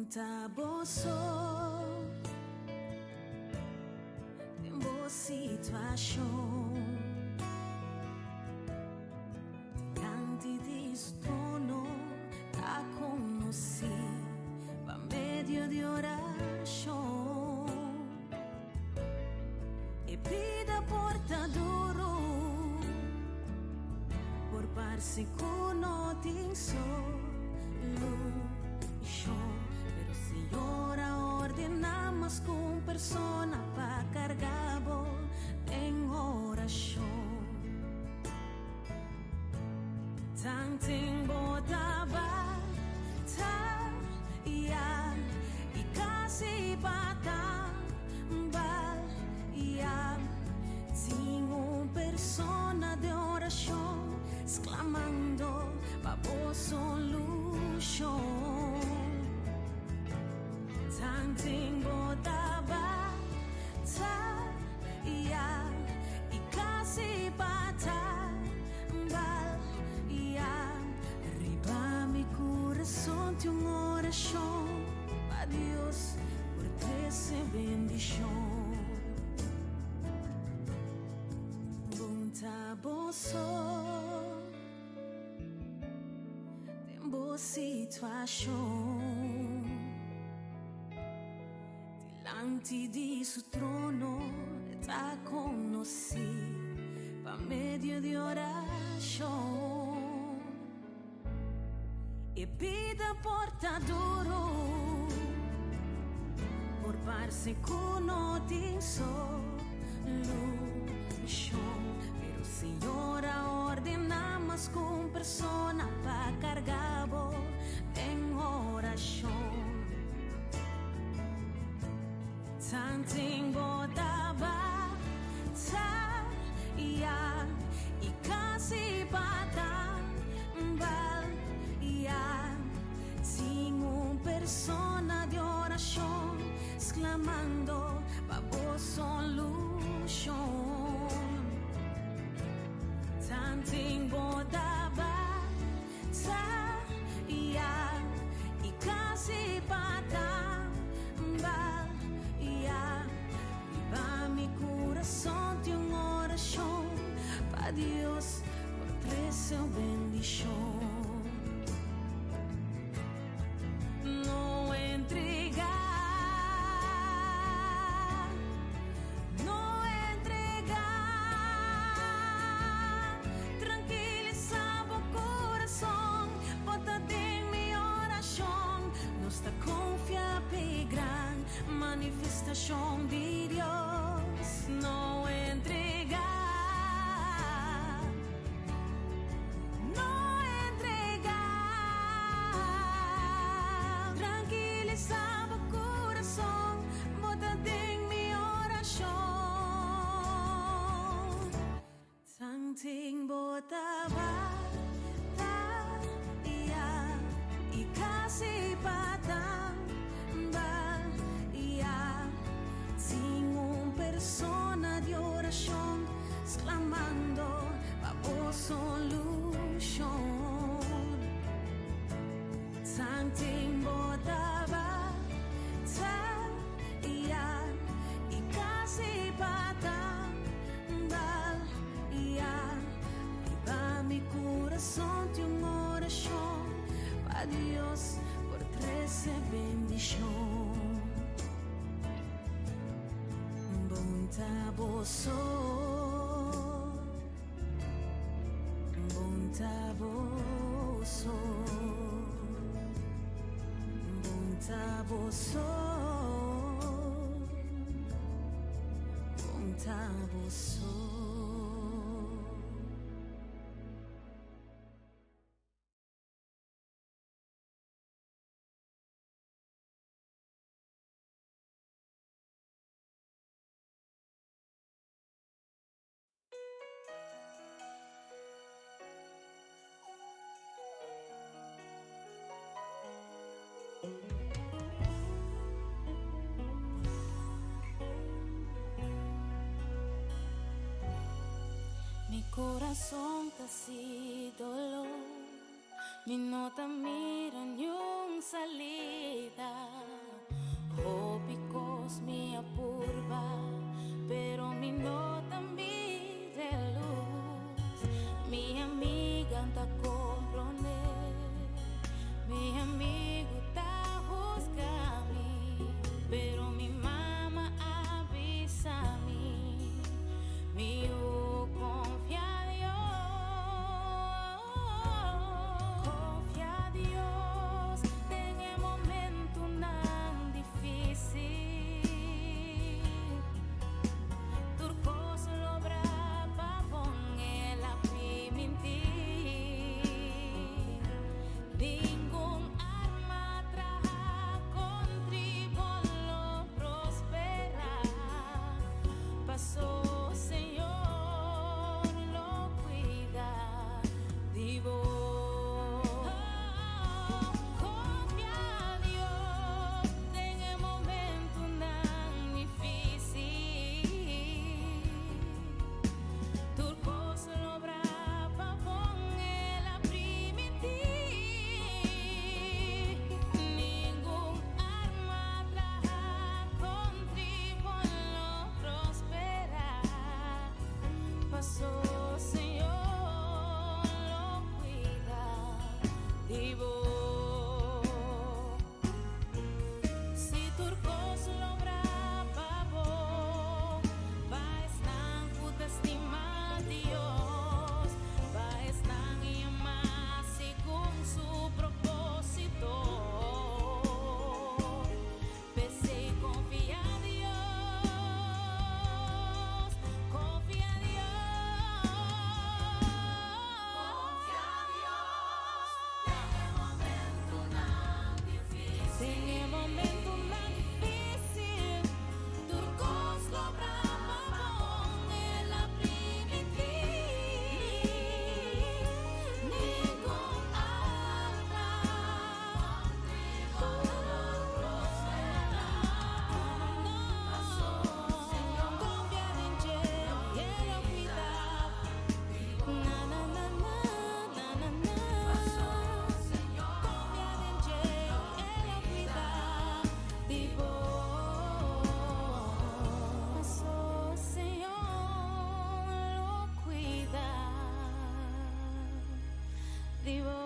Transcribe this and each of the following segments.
Bon ta bo so den bo situashon. Dilanti di su trono ta konosí pa medio di orashon. E bida por ta duru, por parse ku no tin solushon, pero Señor a ordená mas ku un persona pa karga bo den orashon. Tanten bo ta bataya i kasi pa tambaya, tin un persona den orashon sklamando pa bo solushon. Tanten bo ta bataya i kasi pa tambaya, riba mi kurason tin un orashon pa Dios por trese bendishon. Bon ta bo so den bo situashon. Dilanti di su trono ta konosí pa medio di orashon. E bida por ta duru, por parse ku no tin solushon, pero Señor a ordená mas ku un persona pa karga bo den orashon. Tanten bo ta bataya i kasi pa tambaya, tin un persona di orashon sklamando pa bo solushon. Tanten bo ta bataya i kasi pa tambaya, riba mi kurason tin un orashon pa Dios por trese un bendishon. No entregá, no entregá. Trankilisá bo kurason, bo ta den mi orashon. Nos ta konfia p'e gran manifestashon di Dios. No entregá, no entregá. Trankilisá bo kurason, bo ta den mi orashon. Tanten bo ta bataya i kasi pa tambaya, tin un persona di orashon sklamando pa bo solushon. Tanten bo ta bataya i kasi pa tambaya, riba mi kurason tin un orashon pa Dios por trese bendishon. Bon ta bo so, bon ta bo so, bon ta bo so, bon ta bo so. Mi corazón ta sin dolor. Mi no ta mira niun salida. Hopi kos mi a purba, pero mi no ta mira lus. Mi amiga ta komprondé, mi amigu ta husga mi, pero mi mama a bisa mi, mi konfia Dios, konfia Dios, den momentonan difísil. Tur kos lo obra pa bon, El a primintí. Ningun arma trahá kontra bo lo prosperá. Paso Señor lo kuida di bo. Konfia Dios den momentonan difísil. Tur kos lo obra pa bon, El a primintí. Ningun arma trahá kontra bo lo prosperá. Paso Señor lo kuida di bo. Si tur kos lo obra pa bon, pa esnan ku ta stima Dios, pa esnan yamá segun su propósito. P'esei konfia Dios, konfia Dios. Konfia Dios, den momentonan difísil. Den momentonan difísil, tur kos lo obra pa bon, El a primintí. Ningun arma lo prosperá. Señor, konfia den dje, E lo kuida. Na na na na na na na. Konfia den dje, E lo kuida di bo. Paso Señor lo kuida di bo.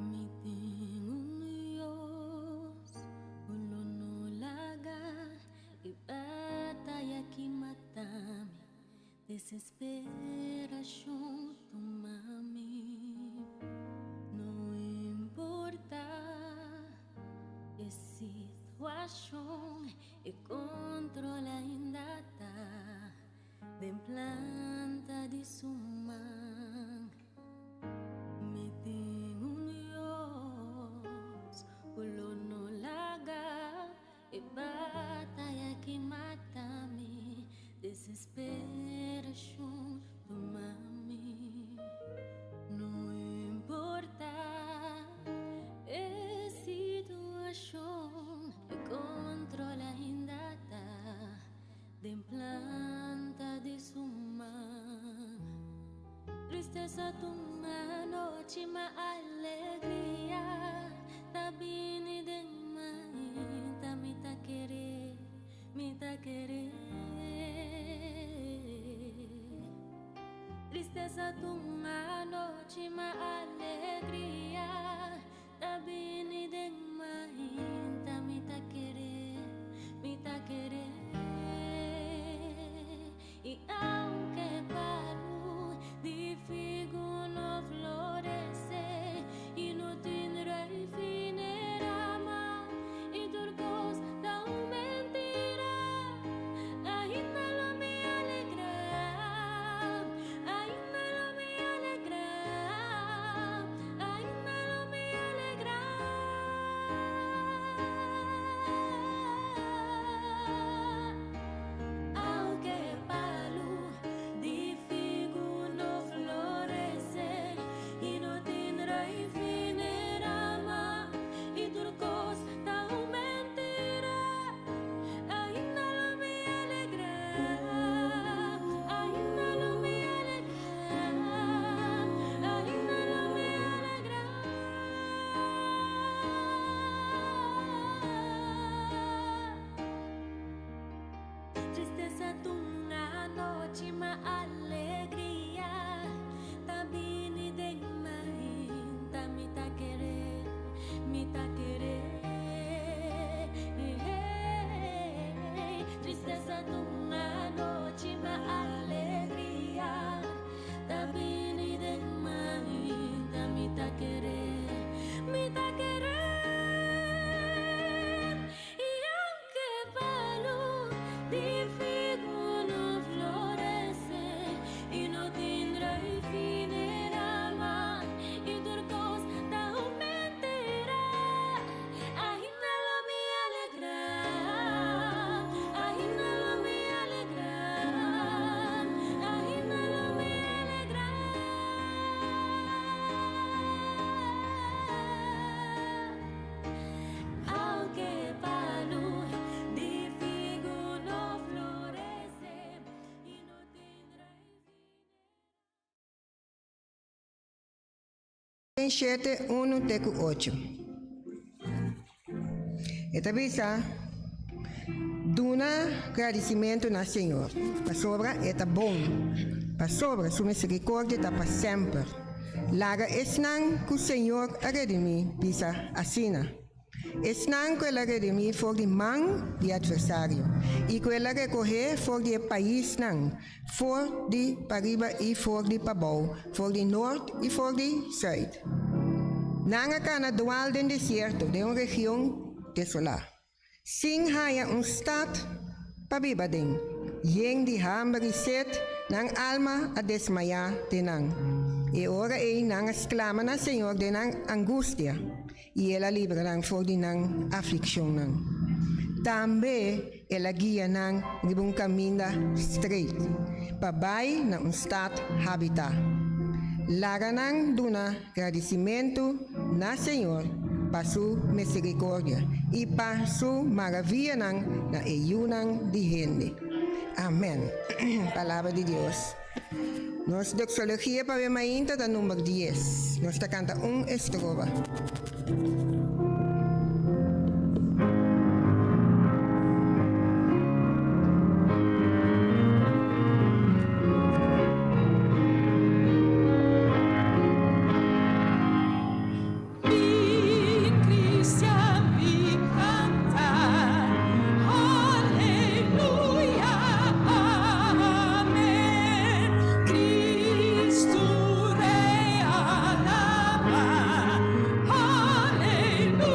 Mi tin un Dios, ku lo no laga e bataya aki mata mi, desesperashon tuma mi. No importá e. Situashon e control ainda ta den planta di su man. Mi tin un Dios ku lo no laga e bataya ki mata mi, desesperashon tuma mi. No importa e situashon, e control ainda ta den planta di su man. Tristesa ta un anochi, ma alegria ta bini den mainta. Mi ta kere, mi ta kere. Tristesa ta un anochi, ma alegria ta bini den mainta. Mi ta kere, mi ta kere. I aunke palu di figu no florese i no tin druif ni rama i tur kos ta un mentira, ainda lo mi alegrá, ainda lo mi alegrá, ainda lo mi alegrá. Aunke palu di figu no florese i no tin druif ni rama i tur kos ta un mentira, ainda lo mi alegrá, ainda lo mi alegrá, ainda lo mi alegrá. Tristesa ta un anochi, ma alegria ta bini den mainta. Mi ta kere, mi ta kere. Tristesa ta un anochi, ma alegria ta bini den mainta. Mi ta kere, mi ta kere. I aunke palu di figu no florese i no tin druif ni rama i tur kos ta un mentira, ainda lo mi alegrá, ainda lo mi alegrá, ainda lo mi alegrá. Aunke palu di figu no florese i no tin druif. 7, 1 te ku 8. E ta bisa, Duna gradisimentu na Señor, pasobra e ta bon, pasobra su miserikordia ta pa semper. Laga esnan ku Señor a redimí bisa asina, Esnan ku el a redimí for di man di atversario i ku el a rekohé for di e paisnan, for di pariba i for di pabou, for di nort i for di sùit. Nan a kana dual den desierto, den un region desolá, sin haña un stat pa biba aden. Yen di hamber i set, nan alma a desmayá den nan. E ora ei nan a sklama na Señor den nan angustia, i el a libra nan for di nan aflikshonnan. Tambe el a guia nan riba un kaminda streit pa bai na un stat habitá. Laga nan duna gradisimentu na Señor pa su miserikordia i pa su maravianan na e yunan di hende. Amèn. Palabra di Dios. Nos doxologia pa be mainta ta number 10. Nos ta kanta un estrofa. Mi Cristian, mi canta, Aleluya, Amen. Cristo Rey alaba, Aleluya.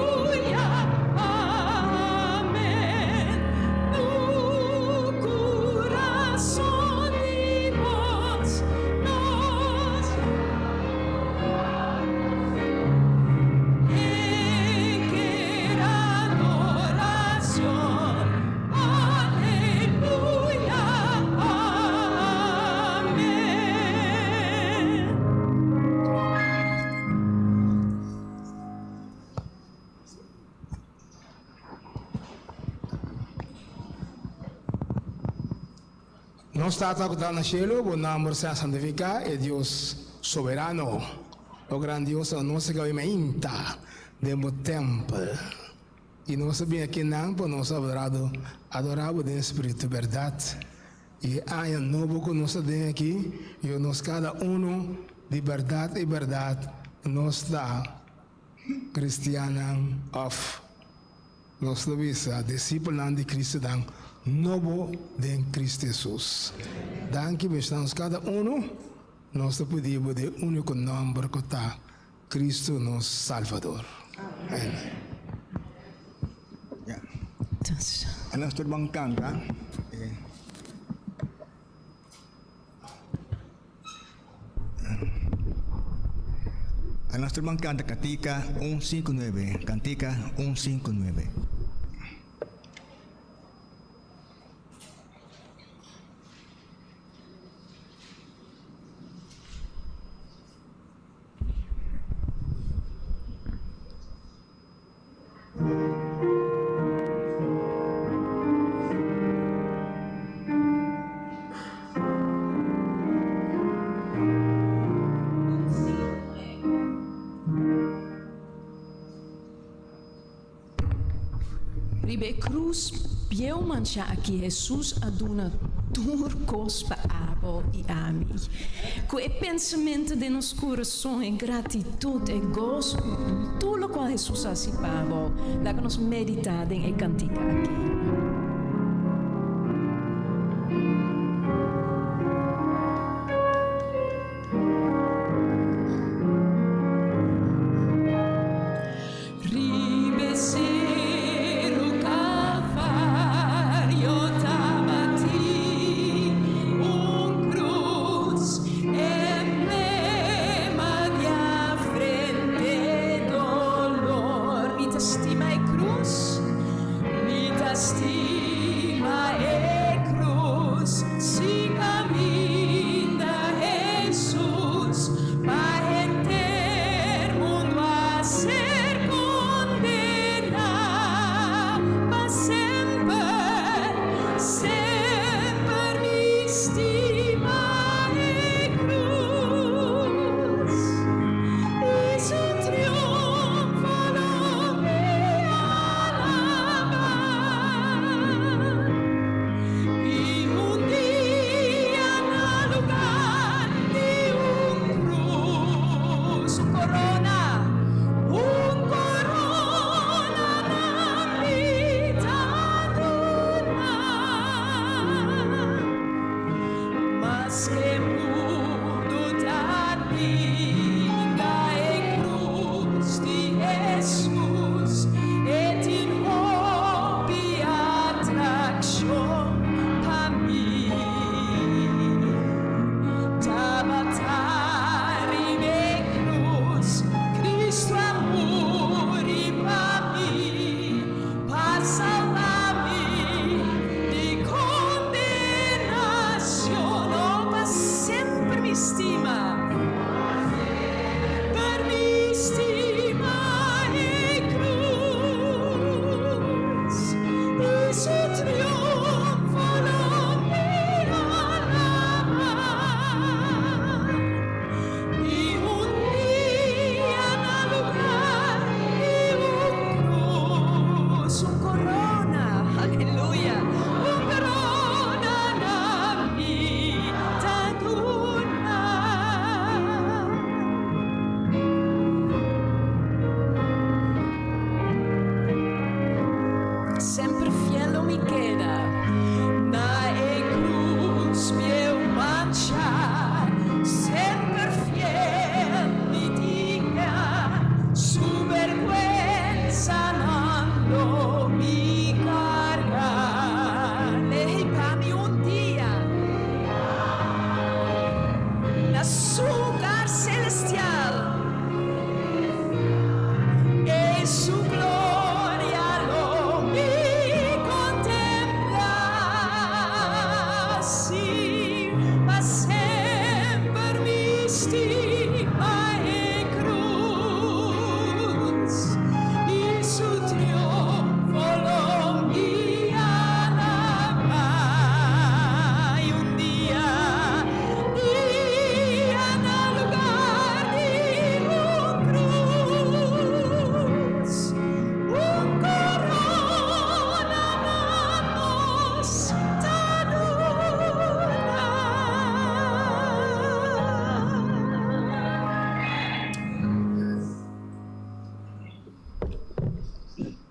Nos Tata ku ta na shelu, bo nòmber sea santifiká, e Dios soberano, o gran Dios, nos a gawe mainta den bo tèmpel, i nos a bin akinan pa nos adorado, adorá bo den spiritu i bèrdat. I e aña nobo ku nos ta den aki, yo nos kada unu di bèrdat i bèrdat nos ta kristiannan òf. Nos ta bisa disipelnan di Cristonan nobo den Cristo Hesus. Danki bes nos kada uno. Nos ta pidi bo den unico nomber cu ta Cristo nos Salvador. Amen. Ya. Nos tur ban canta. Nos tur ban canta Cantica 159, Cantica 159. Riba e krus bieu manchá aki Hesus a duna tur kos pa abo i ami. Ku e pensamentu den nos kurason, e gratitut, e goso ku tur lokual Hesus a hasi pa bo, laga nos meditá den e kantika aki. Riba e seru Kalvario tabatin un krus, emblema di afrente dolor. Mi ta stima e krus, mi ta stima.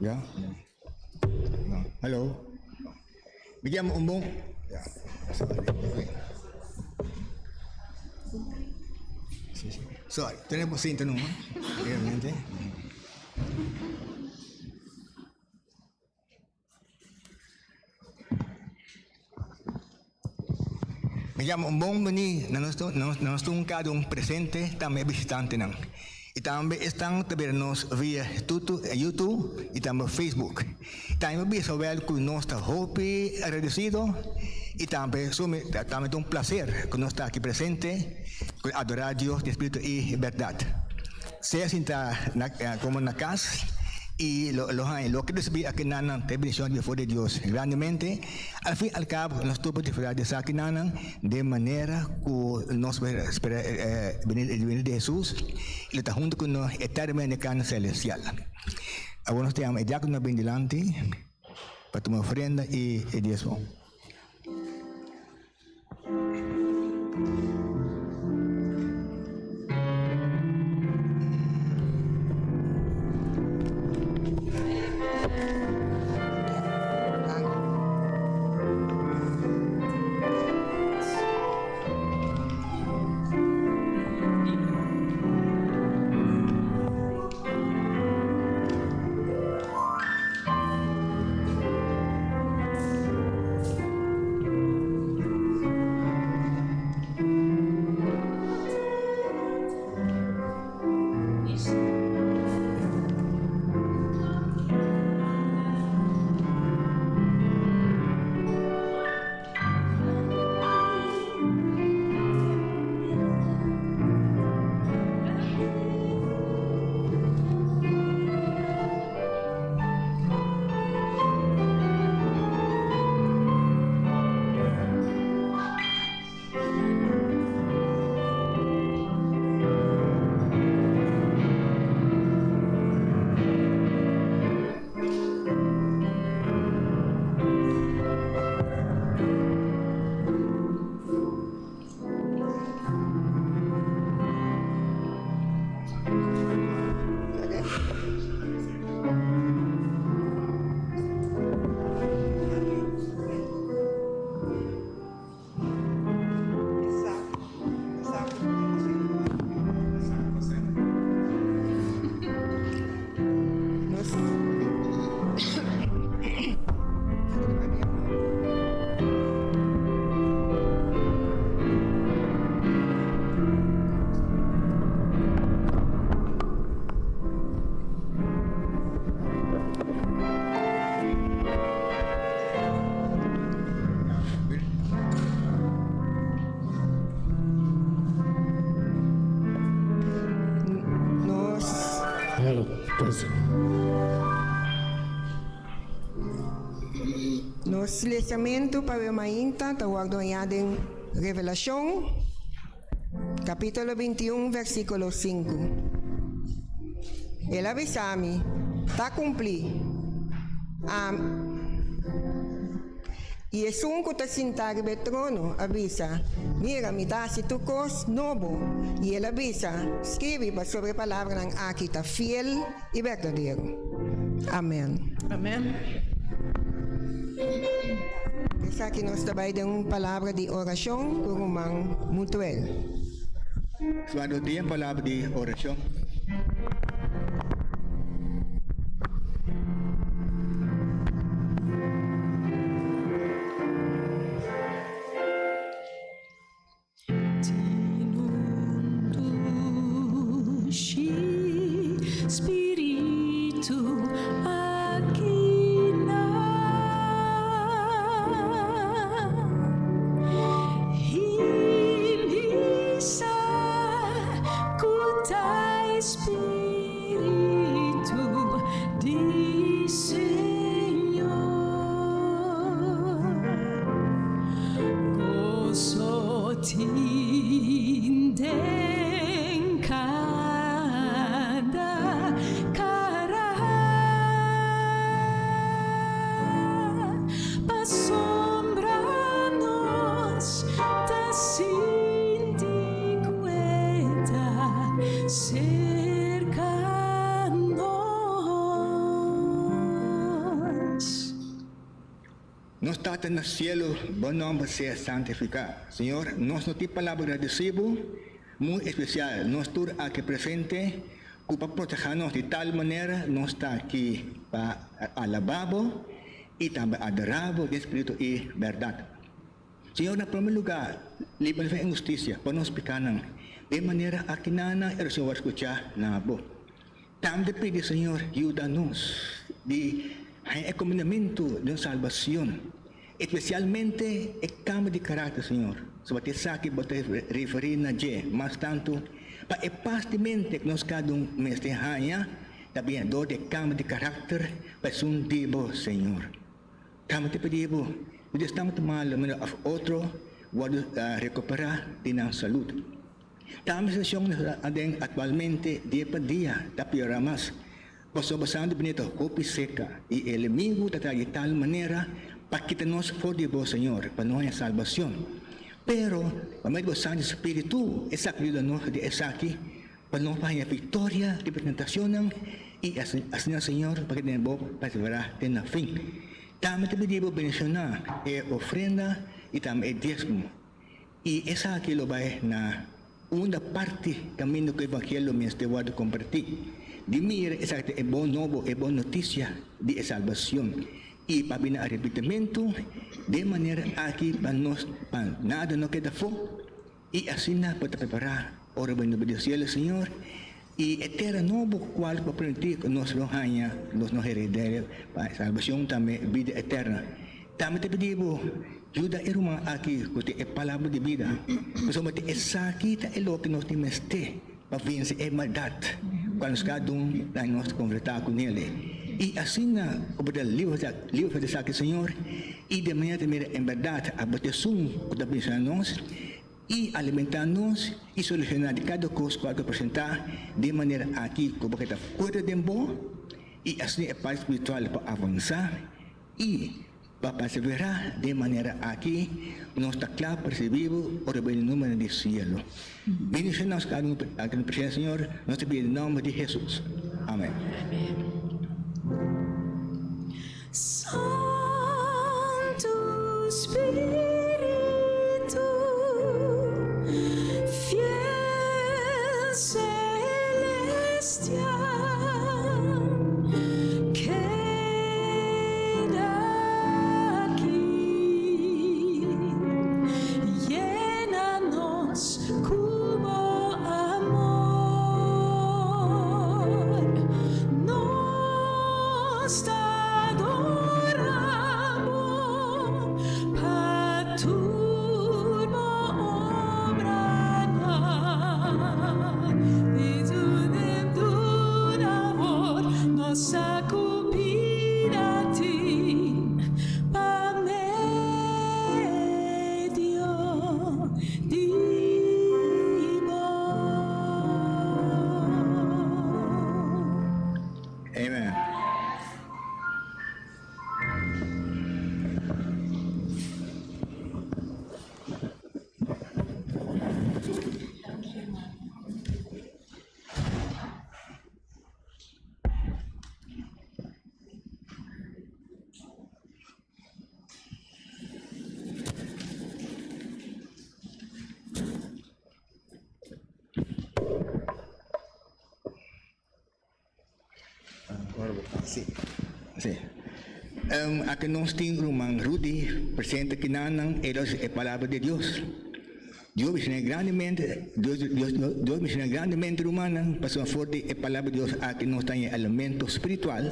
Ya? No. Hello? Mi yama un bon... Ya. Sorry. Sí, sí. Sorry. Tenemos cinta numa. Realmente. Mi yama un bon bini na nos na nos un kada un presente tambe bishitantenan. I tambe esnan ta bira nos via YouTube i tambe Facebook. Tambe mi bisa wèl ku nos ta hopi agradesido i tambe tambe ta un plaser ku nos ta aki presente ku adorá Dios den spiritu i bèrdat. Sea sinta na komo na kas i lo lo haña loke risibí akinanan ta e bendishon di for di Dios grandemente. Al fin al kabo nos tur por disfrutá di esakinanan den manera ku nos por spera e benida di Hesus i lo ta huntu ku nos eternamente den kana selestial. Awor nos ta yama e diákono bin dilanti pa tuma ofrenda i e diesmo. Nos lesamentu pa awe mainta ta wòrdu hañá den Revelashon, kapítulo 21, versíkulo 5. El a bisa mi, Ta kumplí. Am. I esun ku ta sintá riba e trono a bisa, Mira, mi ta hasi tur kos nobo. I el a bisa, Skibi, pasobra e palabranan aki ta fiel i berdadero. Amèn. Amèn. Esaki nos ta bai den un palabra di orashon ku ruman Mutuel. Cuando tin palabra di orashon. Tin un dushi spiritu aki na. I mi sa ku ta e spiritu di Señor. Goso tin den kada kara pasobra nos ta sinti ku e ta serka nos. Nos Tata na cielo, bo nomber sea santifica. Señor, nos no tin palabra gradeci bo, muy especial nos tur aki presente cu pa proteha nos di tal manera nos ta aki pa alaba bo y tambe adora bo den spiritu y berdad. Señor, na prome lugar, libra nos di inhusticia pa nos picanan, den manera aki nana e oracion worde scucha na bo. Tambe pidi Señor yuda nos di haña e komindamentu di nos salbacion, especialmente e cambio di carácter, Señor. Soba ta esaki bo ta referí na dje mas tantu pa e pas di mente ku nos kada un mester haña ta bini dor di e cambio di carácter pa esun di bo, Señor. Tambe ta pidi bo yuda esnan ku ta malu manera of otro wòrdu rekuperá di nan salud. Tambe situacion aden actualmente dia pa dia ta piora mas, pasobra Santo bini ta hopi seca y e elemigo ta traha di tal manera pa kita nos for di bo, Señor, pa no haña salbacion. Pero, pa medio di bo Santo Spiritu, esaki yuda nos di esaki pa nos por haña victoria riba tentacionnan y asina, Señor, pa keda den bo persevera te na fin. Tambe ta pidi bo bendiciona e ofrenda y tambe e diezmo. I esaki lo bai na unda parti kaminda ku evangelio mester wòrdu kompartí. Di mira esaki ta e bon nobo, e bon notisia di e salbacion. I pa bini arepentimentu den manera aki pa nos pa nada no keda afó, i asina por ta prepará ora bini di cielo Señor i e tera nobo kual ku a prometí ku nos lo haña, nos lo heredá pa salbacion tambe bida eterna. Tambe ta pidi bo yuda e ruman aki ku tin e palabra di bida, pasobra ta esaki ta e loke nos tin mester pa vense e maldat ku a nos kada un na nos ta konfrontá ku nel. I asina ku bo ta libra libra di esaki, Señor, i di manera ta mira en bèrdat abo ta esun ku ta benshoná nos i alimentá nos i solushoná di kada kos ku a ta presentá den manera aki ku bo ke ta fuerte den bo i asina e parti spiritual por avansá. I pa perseverá den manera aki, nos ta kla pa risibí bo ora bini numeronan di sielo. Bendishoná nos kada un aki na presensia Señor, nos ta pidi den nomber di Hesus. Amen. Santu Spiritu, fiel celestial. Keda aki, yena nos ku bo amor. Nos ta adora bo pa tur bo obranan. Amen. Sí, sí. Um, aki nos tin ruman Rudy presente kinanan, e los e palabra de Dios. Dios benshoná grandemente, Dios, Dios, Dios benshoná grandemente rumannan, pasobra for di e palabra di Dios aki nos ta haña alimento spiritual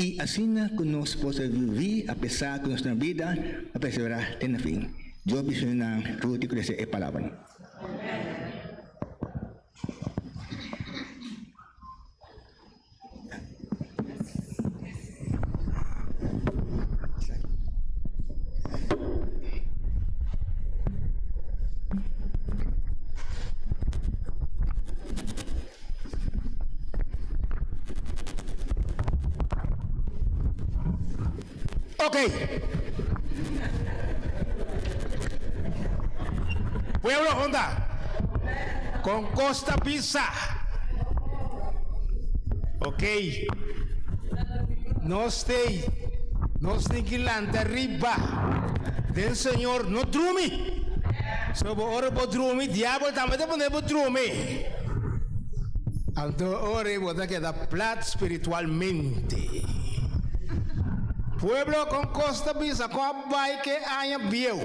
i asina ku nos por sobreviví apesar ku nos na bida a perseverá te na fin. Dios benshoná nan Rudy ku resibi e palabranan. Ok. Pueblo junta. Con Costa Pisa. Ok. Nos stay. Nos tin ki lanta riba den Señor, no drumi. So bo ora bo drumi, diabel tambe ta pone bo drumi. Anto ora ei bo ta keda plat spiritualmente. Pueblo kon kos ta bisa kon a bai ke aña bieu?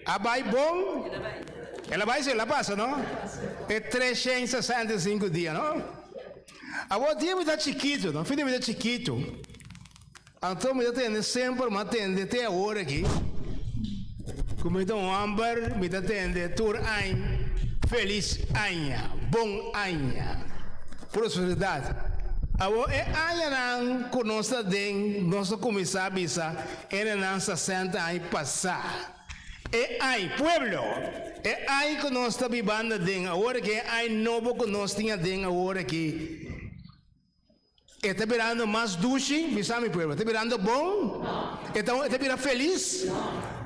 A bai bon? El a bai si, el a pasa no? E 365 dia no? Awor dia mi ta chikitu no, fin di mi ta chikitu, anto mi ta tende semper mi a tende te awor aki ku mi ta un hòmber mi ta tende tur añ felis aña, bon aña, prosperidad. Awor e añanan ku nos ta den nos ta kuminsá bisa enenan sesenta añ pasá. E ai, pueblo! E ai ku nos ta bibando aden awor aki, e ai nobo ku nos tin aden awor aki, e ta birando mas dushi? Bisa mi, pueblo, e ta birando bon? E ta, e ta bira felis?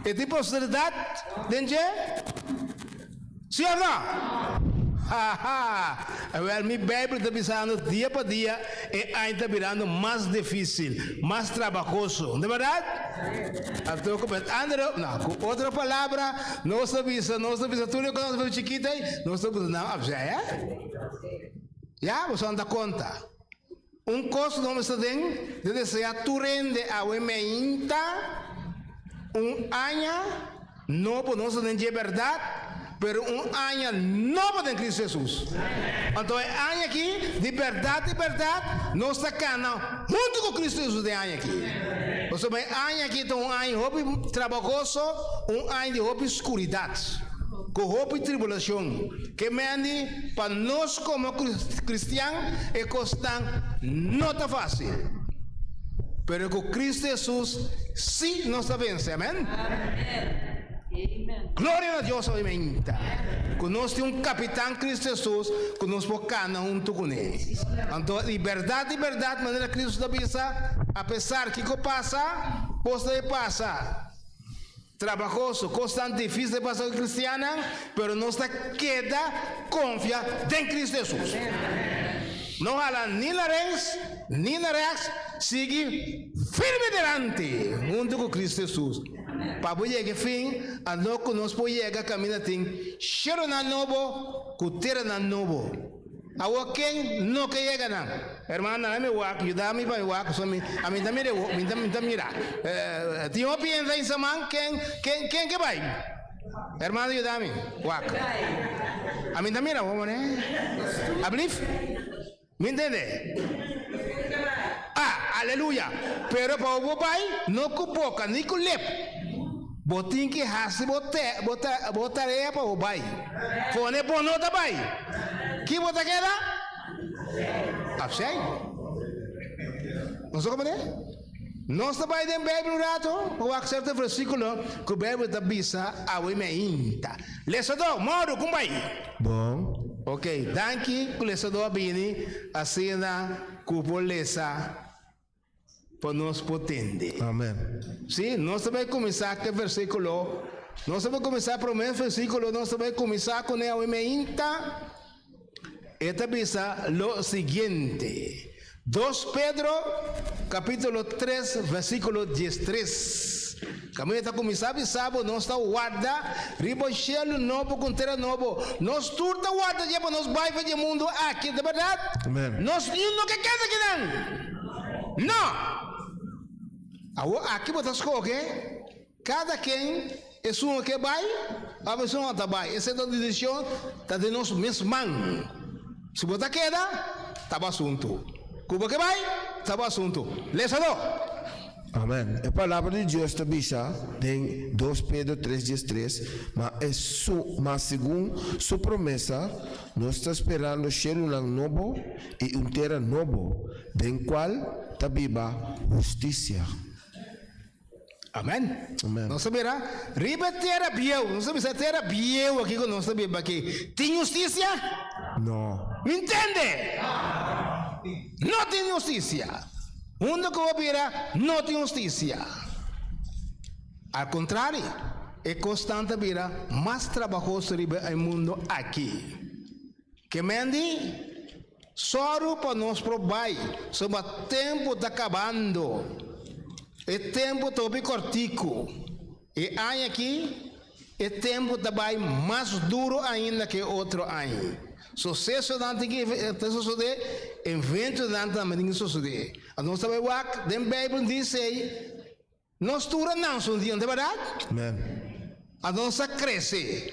E tin prosperidad den dje? Sí òf no? Ha ha! Awèl, mi Beibel ta bisando dia pa dia e aña ta birando mas difísil, mas trabahoso. No ta bèrdat? Anto ku met andere, no, ku otro palabra, nos ta bisa, nos ta bisa tur loke nos ta chikito ei, nos ta bisa nan opzij, hè? Ya, boso no ta konta. Un kos nos mester den di deseá tur hende awe meinta un aña nobo nos ta den dje bèrdat, pero un aña nobo den Cristo Jesus. Anto e aña aki di bèrdat di bèrdat nos ta kana huntu ku Cristo Jesus den aña aki. Pasobra e aña aki ta un aña hopi trabahoso, un aña di hopi skuridat, ku hopi tribulashon. Ke mendi pa nos komo kristian e kosnan no ta fásil. Pero ku Kristu Hesus sí nos ta vense. Amèn. Gloria na Dios obviamente ku nos tin un kapitan Kristu Hesus ku nos por kana huntu kuné. Anto di bèrdat di bèrdat manera Kristu ta bisa, apesar kiko pasa, kos ta e pasa. Trabahoso, kosnan difísil pasa ku kristiannan, pero nos ta keda konfia den Kristu Hesus. No hala ni na reis ni na rèks, sigui firme dilanti huntu ku Kristu Hesus pa bo yega e fin, anto ku nos por yega kaminda tin shelunan nobo ku teranan nobo. Awor ken no ke yega nan? Hermano, nan mi wak, yuda mi pa mi wak, pasobra mi, ami ta mira e wo, mi ta, mi ta mira. Tin hopi hende den saman, ken, ken, ken ke bai? Hermano, yuda mi wak. Ami ta mira bo, mane. Ablief? Mi ntende? Ah, aleluya! Pero pa bo bai, no ku boka ni ku lep. Bo tin ki hasi bo te, bo ta, bo tarea pa bo bai. Pone bo no ta bai. Ki bo ta keda? Afshei. Nos ta komprende? Nos ta bai den Beibel un rato pa wak serto versíkulo ku Beibel ta bisa awe meinta. Lesadó, mòru, kon bai? Bon. Ok, danki ku lesadó a bini asina ku por lesa pa nos por tende. Amen. Sí, nos ta bai kuminsá ku e versíkulo. Nos ta bai kuminsá promé versíkulo, nos ta bai kuminsá kuné awe meinta. E ta bisa lo siguiente, Dos Pedro kapítulo tres versíkulo diestres. Kaminda ta kuminsá bisa bo nos ta warda riba un shelu nobo ku un tera nobo. Nos tur ta warda dje pa nos bai for dje mundu aki, ta bèrdat? Amen. Nos niun no ke keda kinan. No! Awor aki bo ta skohe kada ken esun ke bai òf esun no ta bai. Esei ta un desishon ta den nos mes man. Si bo ta keda, ta bo asuntu. Ku bo ke bai, ta bo asuntu. Lesadó! Amen. E Palabra di Dios ta bisa den Dos Pedro tres diestres, Ma e su, ma segun su promesa, nos ta sperando shelunan nobo i un tera nobo, den kual ta biba hustisia. Amen. Amen. Nos ta mira riba e tera bieu, nos ta bisa e tera bieu aki ku nos ta biba aki, tin hustisia? No. Mi ntende? No tin hustisia. Huntu ku bo bira no tin hustisia. Al kontrario, e kosnan ta bira mas trabahoso riba e mundu aki. Ke men di, Sòru pa nos por bai, soba tempu ta kabando. E tempu ta hopi kòrtiku. E aña aki e tempu ta bai mas duru ainda ku e otro aña. Susesonan tin ki ta sosodé, eventonan tambe tin ki sosodé. Anto nos ta bai wak den Beibel dice ei, nos tur a nanse un dia, no ta bèrdat? Amen. Anto nos a krese.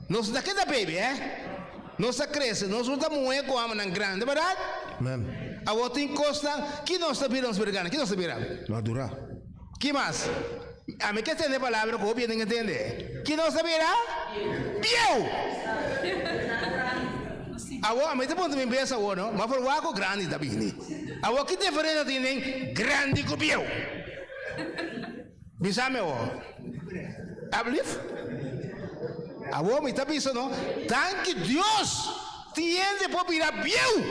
Nos no ta keda baby, eh? Nos a krese. Nos no ta muhé ku hòmbernan grandi, ta bèrdat? Amen. Awor tin kosnan, ki nos ta bira nos bira grandi? Ki nos ta bira? Madurá. Ki mas? Ami ke tende palabra ku hopi hende ke tende. Ki nos ta bira? Bieu! Awor ami ta puntra mi bes awor no, ma for wak ku grandi ta bini. Awor ki diferensia tin den grandi ku bieu? Bisa mi awor. Ablief? Awor mi ta bisa no, danki Dios tin hende por bira bieu!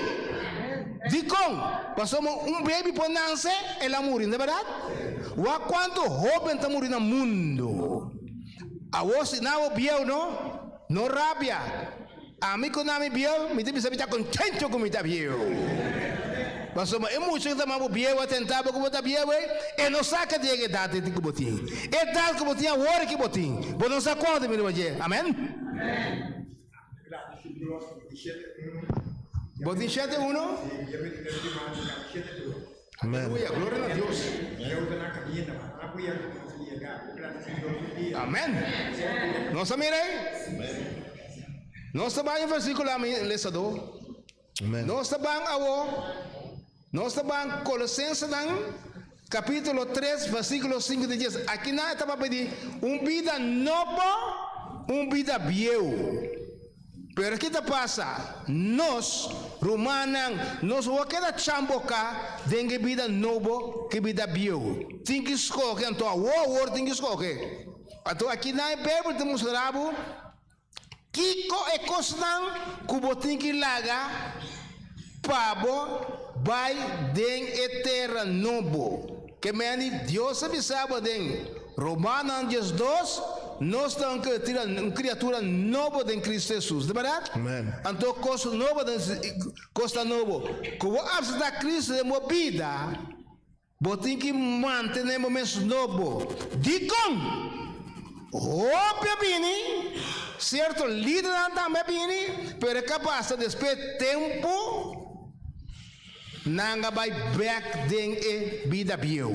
Dikon? Pasobra un baby por nanse, el a muri, no ta bèrdat? Wak kuantu hóben ta muri na mundu. Awor si nan awor bieu no, no rabia. Ami ku nami bieu, mi ta bisa mi ta kontento ku mi ta bieu. Pasobra e mucha ku ta mama bo bieu a tenta bo ku bo ta bieu ei, e no sa ke den edat ei ku bo tin. Edat ku bo tin awor ki bo tin, bo no sa kuando ta bini riba dje. Amen. Bo tin shete uno? Amen. Aleluya, gloria na Dios. Amen. Nos a mira ei? Nos ta ban e versículo ami lesadó. Amen. Nos ta ban awo. Nos ta ban Colosensenan capítulo 3 versículo 5 te 10. Aki nan e ta papia di un bida nobo, un bida bieu. Pero ki ta pasa? Nos, rumannan, nos no a keda chamboká den e bida nobo ku e bida bieu. Tin ki skohe, anto awor awor tin ki skohe. Anto aki nan e Beibel ta mustra bo kiko e kosnan ku bo tin ki laga pa bo bai den e tera nobo. Ke meni Dios a bisa bo den Romanonan 12, nos ta un kriatura, un kriatura nobo den Kristu Hesus. Ta bèrdat? Amen. Anto kos nobo den kosnan nobo. Ku bo apseptá Kristu den bo bida, bo tin ki mantené bo mes nobo. Dikon? Hopi a bini, sierto lidernan tambe a bini, pero e kapas ta despues tempu. Nan a bai bek den e bida bieu.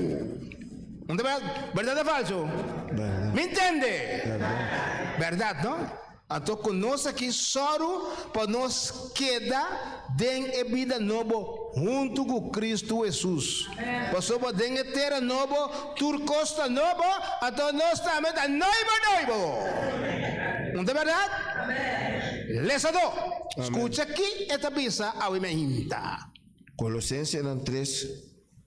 No ta berdad of falso? Berdad. Mi ntende? Berdad. Berdad, no? Anto ku nos aki sòru pa nos keda den e bida nobo huntu ku Kristu Hesus. Pasobra den e tera nobo tur kos ta nobo, anto nos tambe ta noibo noibo. No ta berdad? Lesadó, skucha ki e ta bisa awe mainta. Kolosensenan tres,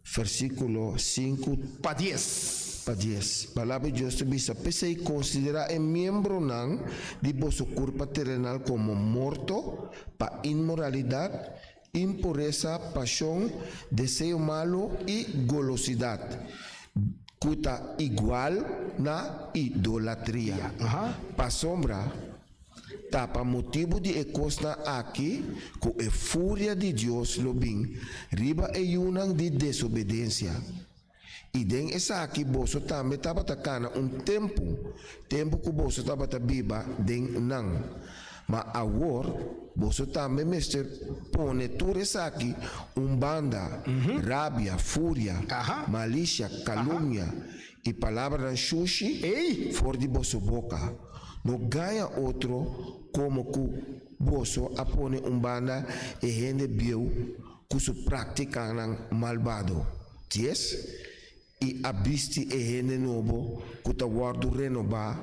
versíkulo sinku. Pa dies. Pa dies. Palabra di Dios ta bisa, P'esei konsiderá e miembronan di boso kurpa terenal komo morto pa inmoralidat, impuresa, pashon, deseo malu i golosidat, ku ta igual na idolatria. Pasobra Ta pa motibu di e kosnan aki ku e furia di Dios lo bin riba e yunan di desobedensia. I den esaki boso tambe tabata kana un tempu, tempu ku boso tabata biba den nan. Ma awor boso tambe mester pone tur esaki un banda, rabia, furia, malisia, kalumnia i palabranan shushi for di boso boka. No gaña otro komo ku boso a pone un banda e hende bieu ku su práktikanan malbado. Dies, I a bisti e hende nobo ku ta wòrdu renobá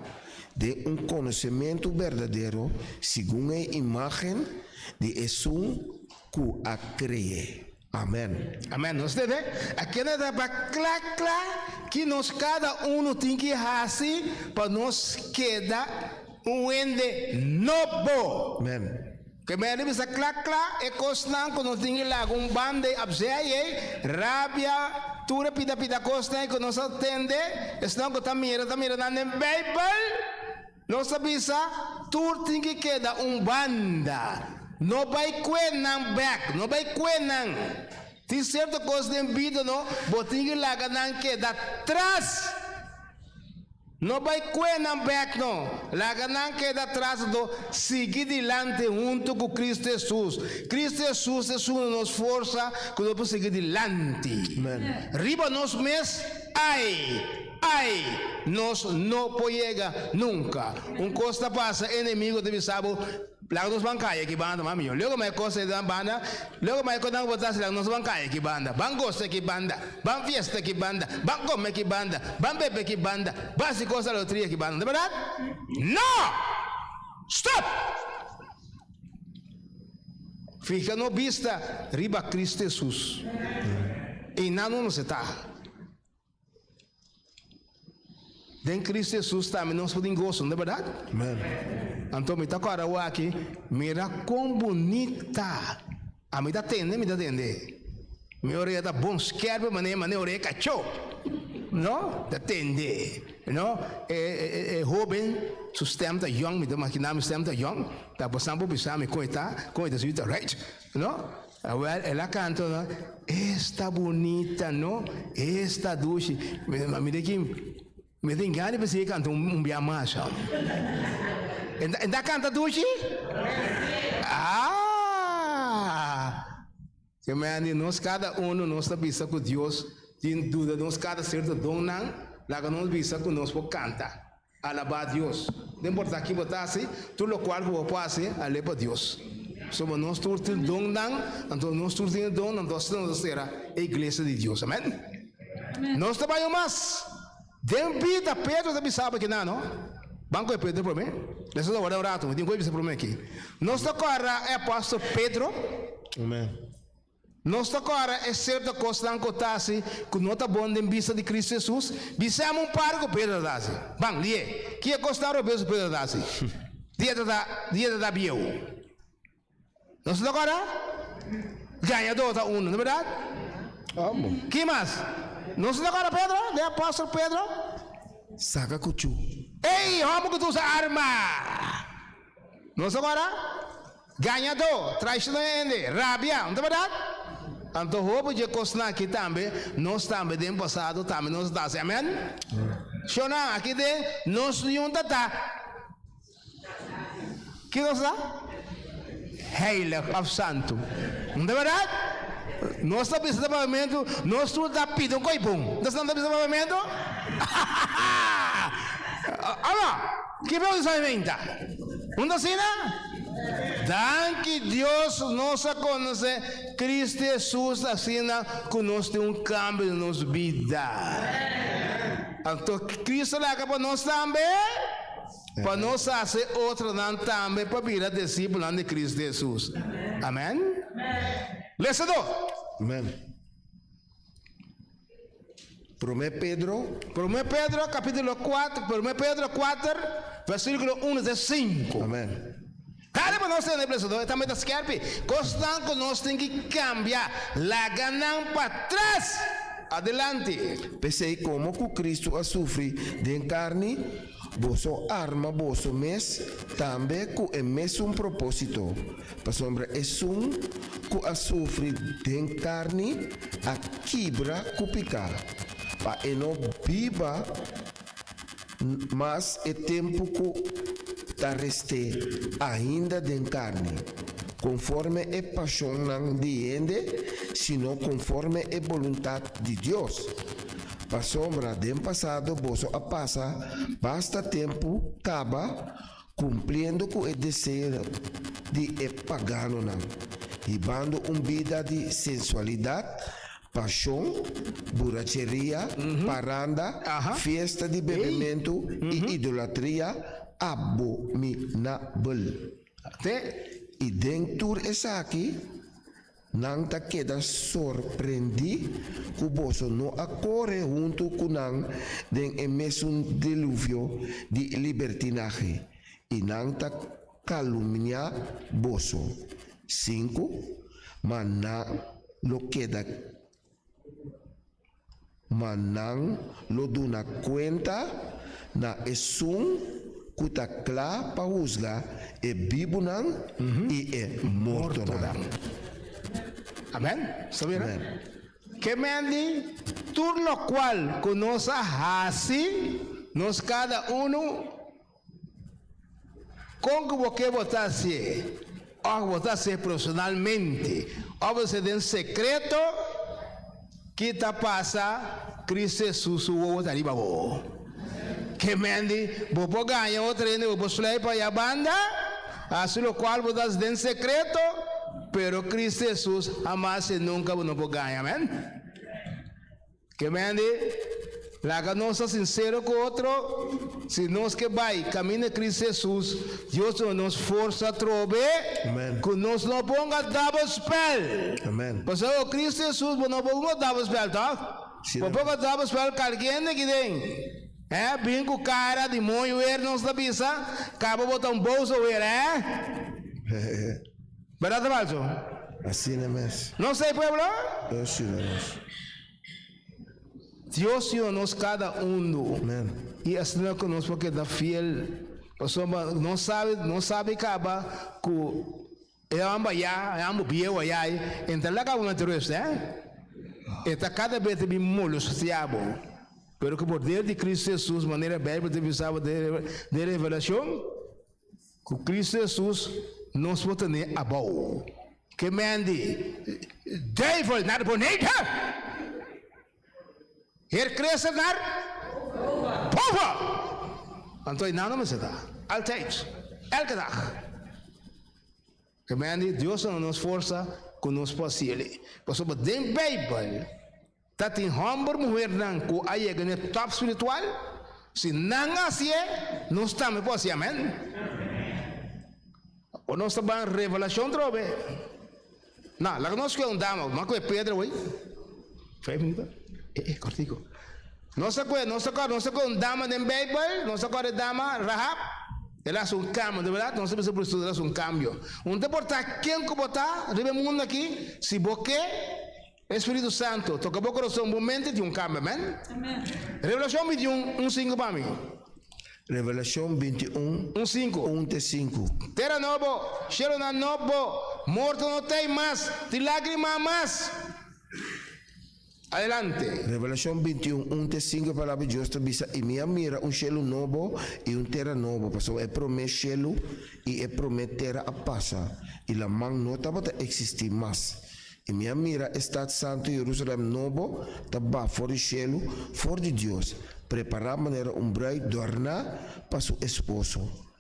den un konosementu berdadero segun e imágen di Esun ku a kre'é. Amen. Amen. Nos tende? Akina ta pa kla kla ki nos kada unu tin ki hasi pa nos keda un hende nobo. Amen. Ke mende bisa kla kla e kosnan ku nos tin ki laga un banda ei apsei ei, rabia, tur e pida pida kosnan ei ku nos a tende, esnan ku ta mira ta mira nan den Beibel. Nos ta bisa, tur tin ki keda un banda. No bai kue nan bek, no bai kue nan. Tin sierto kos den bida no, bo tin ku laga nan keda tras. No bai kue nan bek no, laga nan keda tras anto sigui dilanti huntu ku Kristu Hesus. Kristu Hesus ta esun di nos forsa ku nos por sigui dilanti. Riba nos mes, ai, ai, nos no por yega nunka. Un kos ta pasa, enemigo ta bisa bo, Laga nos ban kaya aki banda, mami yo. Luego ma e kos ei dan banda, luego ma e kos nan ku bo ta hasi, laga nos ban kaya aki banda, ban gosa aki banda, ban fiesta aki banda, ban kome aki banda, ban bebe aki banda, ban hasi kos alotria aki banda. No ta bèrdat? No! Stop! Fija no bista riba Kristu Hesus. Einan no nos e ta. Den Cristo Jesus tambe nos por tin goso, no ta berdad? Amen. Anto mi ta kòrda awor aki, mira kon bunita. Ami ta tende, mi ta tende. Mi orea ta bon skèrpi manera manera orea kachó. No, ta tende. No, e e e hóben su stèm ta yòn, mi ta imaginá mi stèm ta yòn, ta bosan por bisa mi kon e ta, kon e ta subi ta right. No? Awel, el a canta no, Esta bunita, no? Esta dushi. Mi ta ki, mi tin gana di pa sigui canta un bia mas. E ta canta dushi? Ah! Ke men di nos cada uno nos ta bisa cu Dios tin duda nos cada cierto donnan, laga nos bisa cu nos por canta. Alabá Dios. No importá ki bo ta hasi, tur lokual ku bo por hasi, al'é pa Dios. Pasobra nos tur tin donnan, anto nos tur tin e don, anto asina nos ta sera e iglesia di Dios. Amèn. Nos ta bai un mas. Den bida, Pedro ta bisa bo kinan, no? Ban kohe Pedro promé. Nos ta warda un ratu, mi tin ku bisa promé aki. Nos ta kòrda e apòstel Pedro. Amèn. Nos ta kòrda e sierto kosnan ku ta hasi ku no ta bon den bista di Kristu Hesus? Bisami un par ku Pedro ta hasi. Ban, lié. Ki e kosnan robes ku Pedro ta hasi? Dia ta ta, dia ta ta bieu. Nos no ta kòrda? Gañadó ta unu, no bèrdat? Amo. Ki mas? Nos no ta kòrda Pedro, den apòstel Pedro? Saka kuchú. Ey, hòmber ku ta usa arma! Nos ta kòrda? Gañadó, traishonó hende, rabia, no ta bèrdat? Anto hopi dje kosnan aki tambe, nos tambe den pasado tambe nos ta hasi. Amèn? Shonnan, aki den nos niun ta ta. Ki nos ta? Heilig òf santu. No ta bèrdat? Nos ta bisa ta papiamentu, nos tur ta pidi un koipun. Nos no ta bisa papiamentu? Ò no? Ki beu di saimenta? Un ta asina? Danki Dios nos a konosé Cristo Hesus asina ku nos tin un kambio den nos bida. Anto Cristo laga pa nos tambe pa nos hasi otronan tambe pa bira disipelnan di Cristo Hesus. Amen. Lesa do. Amen. Promé Pedro. Promé Pedro capítulo 4, Promé Pedro 4, versículo 1 te 5. Amén. Dale pa nos tende blesador, e tambe ta skerpi. Kosnan ku nos tin ki kambia, laga nan patras. Adelante. P'esei, komo ku Kristu a sufri den karni, boso arma boso mes tambe ku e mesun propósito, Pasobra esun ku a sufri den karni a kibra ku piká, pa e no biba mas e tempu ku ta rest'é ainda den karni, konforme e pashonnan di hende, sino konforme e boluntat di Dios. Pasobra den pasado boso a pasa basta tempu kaba Kumpliendo ku e deseo di e paganonan, hibando un bida di sensualidat, pashon, buracheria, paranda, fiesta di bebementu i idolatria abominabel. I den tur esaki, Nan ta keda sorprendí ku boso no a kore huntu ku nan den e mesun diluvio di libertinahe, i nan ta kalumniá boso. Sinku, Ma nan lo keda Ma nan lo duna kuenta na esun ku ta kla pa husga e bibunan i e mortonan. Amen. Sabia? Amen. Ke men di, tur lokual ku nos a hasi, nos kada unu, kon ku bo ke bo ta hasié, òf bo ta hasié profesionalmente, òf bo ta hasié den sekreto, ki ta pasa, Kristu Hesus su wowo ta riba bo. Ke men di, bo por gaña otro hende, bo por sluip aya banda, hasi lokual bo ta hasi den sekreto, pero Kristu Hesus hamas i nunka bo no por gaña. Amen. Ke men di, laga nos ta sinsero ku otro, si nos ke bai kaminda Kristu Hesus, Dios duna nos forsa atrobe, Amen. ku nos no ponga double spel. Amen. Pasobra ku Kristu Hesus bo no por ponga double spel, tòg? Sí, Bo ponga double spel kalkende aki den. Eh, bin ku kara di mooi weer nos ta bisa, kaba bo ta un boze weer, eh? Bèrdat of falso? Asina mes. No sei, pueblo? Asina mes. Dios yuda nos kada undu. Amen. I asina ku nos por keda fiel. Pasobra nos sabi, nos sabi kaba ku e hòmber ayá, e hòmber bieu ayá ei, e no ta laga bo mete rust, eh. E ta kada bes ta bin molestia bo. Pero ku poder di Kristu Hesus, manera Beibel ta bisa bo den Revelashon, Ku Kristu Hesus nos por tene abou. Ke men di duivel naar beneden, Heer Christus naar boven. Anto e nan no mester ta. Altijd. Elke dag. Ke men di Dios a duna nos forsa ku nos por hasi elei. Pasobra den Beibel Ta tin hòmber muhernan ku a yega na e tòp spiritual? Si nan a hasié, nos tambe por hasié. Amèn. Ora nos ta ban Revelashon trobe. Na, laga nos kue un dama. Mas kue Pedro awey. Vijf minuto? Eh, eh, kortiko. Nos ta kue, nos ta kòrda, nos ta kue un dama den Beibel. Nos ta kòrda e dama Rahab. El a hasi un kambio, di bèrdat? Nos ta bisa por estudio, el a hasi un kambio. Un ta importá ken ku bo ta riba e mundu aki, si bo ke. E Spiritu Santo toka bo kurason, bo mente tin un kambio, amen? Revelashon 21, un sinku pa mi. Revelashon 21, Un sinku. un te sinku. Tera nobo, shelunan nobo, morto no t'ei mas, tin lágrima mas. Adelante. Revelashon 21, un te sinku e palabra di Dios ta bisa, I mi a mira un shelu nobo i un tera nobo, pasobra e promé shelu i e promé tera a pasa, i laman no tabata eksistí mas. I mi a mira e stat santu Jerusalèm nobo ta ba for di shelu, for di Dios, prepará manera un brùit dòrná pa su esposo.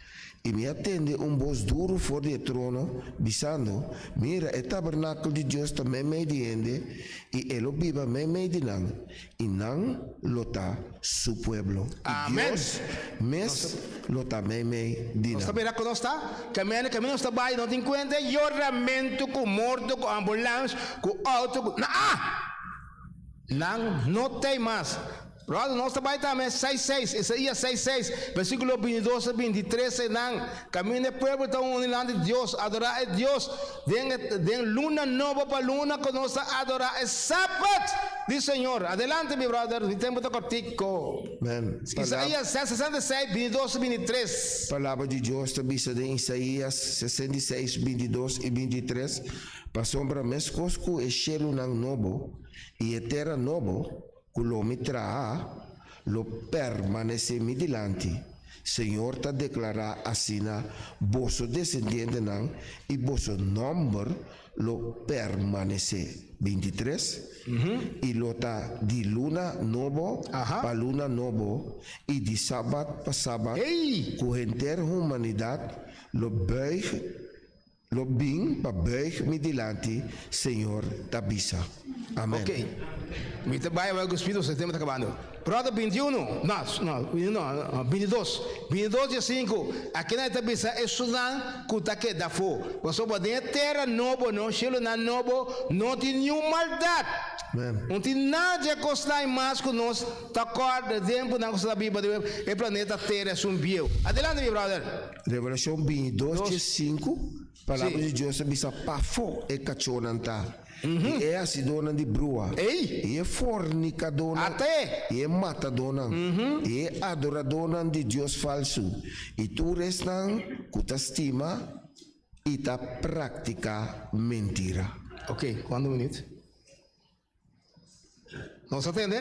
I mi a tende un bos duru for di e trono, bisando, Mira, e tabernakel di Dios ta meimei di hende, i e lo biba meimei di nan, i nan lo ta su pueblo, i Amen. Dios mes lo ta meimei di Nos ta nan. mira ku nos ta kaminando, kaminda nos ta bai, no tin kuenta yoramentu ku morto, ku ambulans, ku outo, ku naa! Nan no t'ei mas. Brother, nos ta bai tambe seis seis, Isaías seis seis, versíkulo bintidos a bintitres, einan kaminda e pueblo ta uni dilanti di Dios, adorá e Dios den e den luna nobo pa luna ku nos ta adorá e Sabat di Señor. Adelante mi brother, mi tempu ta kortiko. Amen. Palab. Isaías 66, 22 a 23. Palabra di Dios ta bisa den Isaías 66, 22 i 23, Pasobra meskos ku e shelunan nobo i e tera nobo ku lo mi traha lo permanesé mi dilanti, Señor ta deklará asina, boso desendientenan i boso nòmber lo permanesé. 23, I lo ta di luna nobo pa luna nobo i di sabat pa sabat ku henter humanidat lo bùig Lo bin pa buig mi dilanti, Señor ta bisa. Amen. Ok. Mi ta bai awor ku Spiritu, pasobra e tempu ta kabando. Bròder bintiunu, no, no, no, bintidos, bintidos dia sinku, akinan e ta bisa esunnan ku ta keda afó, pasobra den e tera nobo, no shelunan nobo, no tin niun maldat. Amen. No tin nada dje kosnan mas ku nos ta kòrda den tempunan ku nos ta biba riba e planeta Tera esun bieu. Adelante, mi bròder. Revelashon bintidos dje sinku, Palabra di Dios ta bisa, Pafó e kachónan ta, i e hasidónan di brua, i e fornikadónan, i e matadónan, i e adoradónan di dios falsu, i tur esnan ku ta stima i ta praktiká mentira. Ok, kuantu minüt? Nos a tende?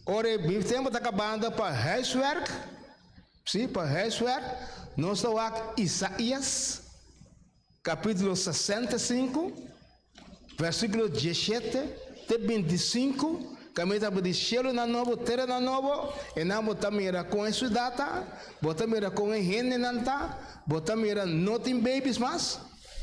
Ora e mi tempu ta kabando pa huiswerk, si, pa huiswerk, nos ta wak Isaías kapítulo 65, versíkulo 17 te 25, kaminda ta di shelunan nobo, teranan nobo, e nan bo ta mira kon e siudat ta, bo ta mira kon e hendenan ta, bo ta mira no tin babies mas.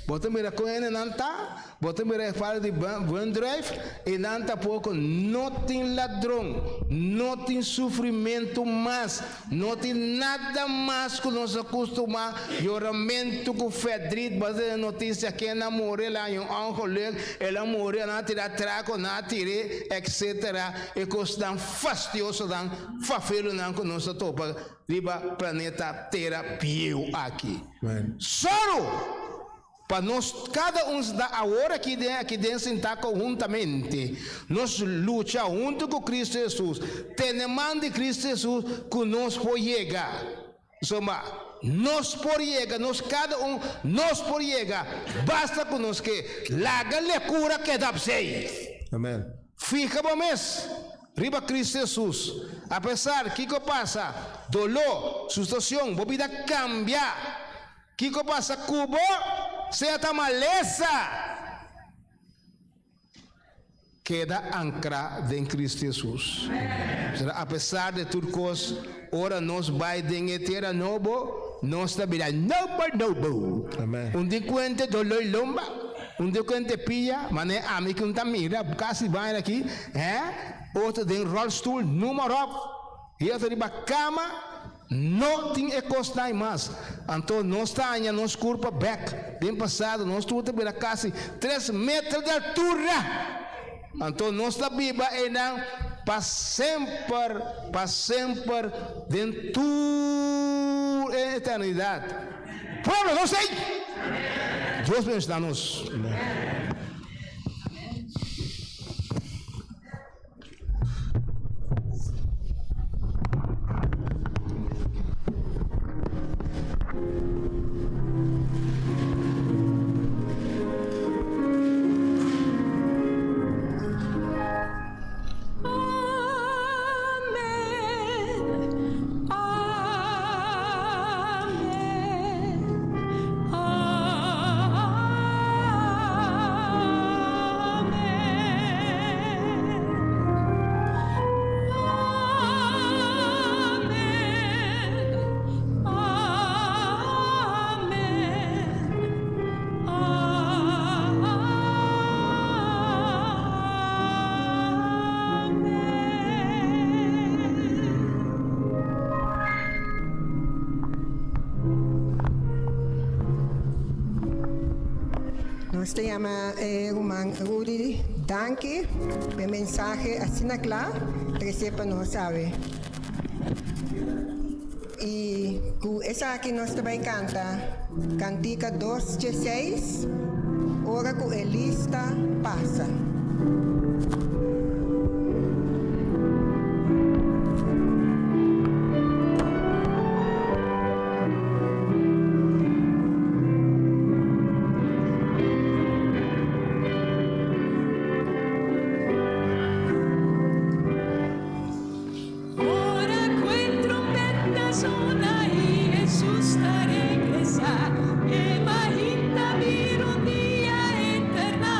Bo ta mira kon hendenan ta? Bo ta mira e falta di wendruif? I nan tampoko no tin ladron, no tin sufrimentu mas, no tin nada mas ku nos a kustumá, yoramentu ku fèrdrit. Bo a tende notisia ken a muri, el a haña un òngeluk, el a muri, nan a tira atrako, nan a tir'é, etsetera. E kosnan fastiosonan, fafelonan ku nos ta topa riba planeta Tera bieu aki. Sòru pa nos kada un sta awor aki den aki den sintá konhuntamente. Nos lucha huntu ku Kristu Hesus, tene man di Kristu Hesus ku nos por yega. Pasobra nos por yega, nos kada un nos por yega, basta ku nos ke laga lekura keda p'sei. Amen. Fiha bo mes riba Cristo Jesus. Apesar kico pasa, doló, sustacion, bo bida cambia. Kico pasa cu bo, sea ta malesa, keda ancra den Cristo Jesus. Apesar de tur cos, ora nos bay den e tera nobo, nos ta bira nobo nobo. Un di cuente doló y lomba. Un di kente pia, mane ami ku ta mira kasi baña aki, hè, otro den rolstoel, noem maar op, i otro riba kama, no tin e kosnan ei mas. Anto nos ta haña nos kurpa bèk. Den pasado nos tur ta bira kasi tres meter di altura. Anto nos ta biba einan pa semper, pa semper, den tur e eternidat. Pueblo, nos ei! Dios bendiciona nos. Amen. Amen. Amen. Amen. Amen. Nos ta yama e ruman Rudy danki pa e mensahe asina kla trese pa nos awe. I ku esaki nos ta bai kanta Kantika dos djeseis, Ora ku e lista pasa. Ora ku e trompeta sona i Hesus ta regresá, e mahinta bira un dia eternal.